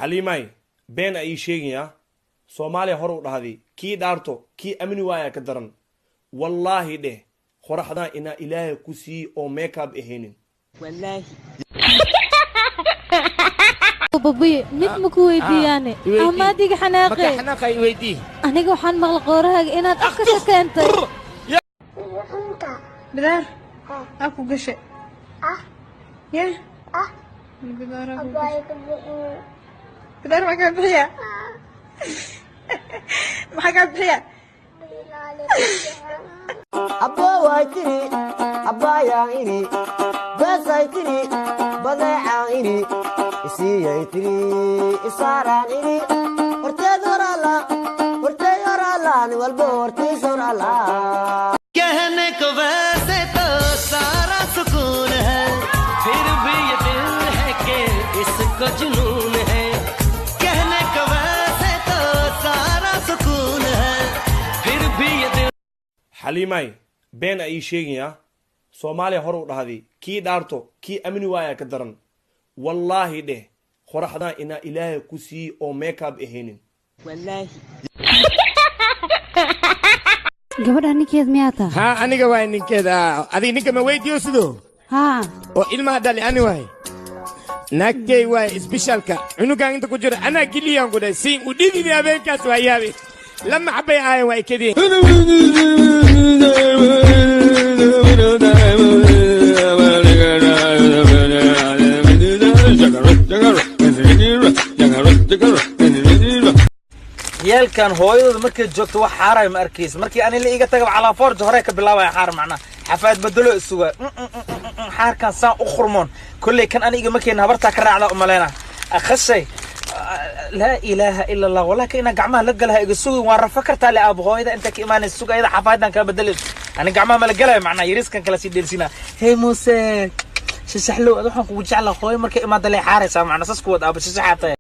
Xaliimay, been a ii sheegayaa. Soomaaliya hore u dhahday, kii dhaarto kii amni waaya ka daran. Wallaahi dheh, qoraxdan inaa Ilaahay ku siiye oo makeup ahaynin. Wallaahi. Babuye, mid ma ku weydiiyaane? Iweydii. Ama adiga xanaaqe? Marka xanaaqa iweydii. Aniga waxaan maqla qoorahaaga inaad afka ka keentay. Bidaar aa ku gashay ya bidaar aa ku gashay. Bidaar maxaa kaa bixiya? Maxaa kaa bixiya? Abboway tiri, abbaayaan idhi, beesay tiri, badeecaan idhi, isiiyay tiri, isaaraan idhi, horteed hor alla, horteed hor alla, nin walbo hortiis hor alla. कहने को वैसे तो सारा सुकून है, फिर भी ये दिल है कि इसको जुनून है। कहने को वैसे तो सारा सुकून है, फिर भी ये दिल Xaliimay, been a ii sheegayaa. Soomaaliya hore u dhahday, kii dhaarto kii amni waaya ka daran. Wallaahi dheh, qoraxdan inaa Ilaahay ku siiye oo makeup ahaynin. Wallaahi. Gabadha ninkeed miyaa taa? Haa, aniga waay ninkeeda. Adiga ninka ma weydiiyo sidoo? Haa. Oo ilmaha dhali ani waay, naagtey waay. Isbitaalka cunugan inta ku jira anaa geliyaan ku dhahay siin u dhididi. Habeenkaas waa yaabi, lama xabay aayan waa ikadii. Ciyaalkan hooyadooda markay joogto wax xaaraya ma arkaysa. Markii ani la iga tagaba, calaafoorja hore ka bilaabaya xaar, macnaha xafaad bedelo isuga xaarkan saan u khurmoon. Kolley kan ani igama keenin, habartaa ka raacda umaleyna akhashay. Laa ilaaha ila Allah. Wallahi ka inaan gacmaha la galaha iga sugin waan rafa kartaa le. Aabo, hooyada inta ka imaanaysa suga, ayada xafaadan kaa bedelayso, ani gacmaha mala galayo, macnaha yariiskan kala sii dheelsina. Hey Muuse, shashaxlow, ad waxaan kugu jeclaa hooyo markay imaada lee xaaraysaa, macnaa sas kuwad aabo shashaxaa tahay.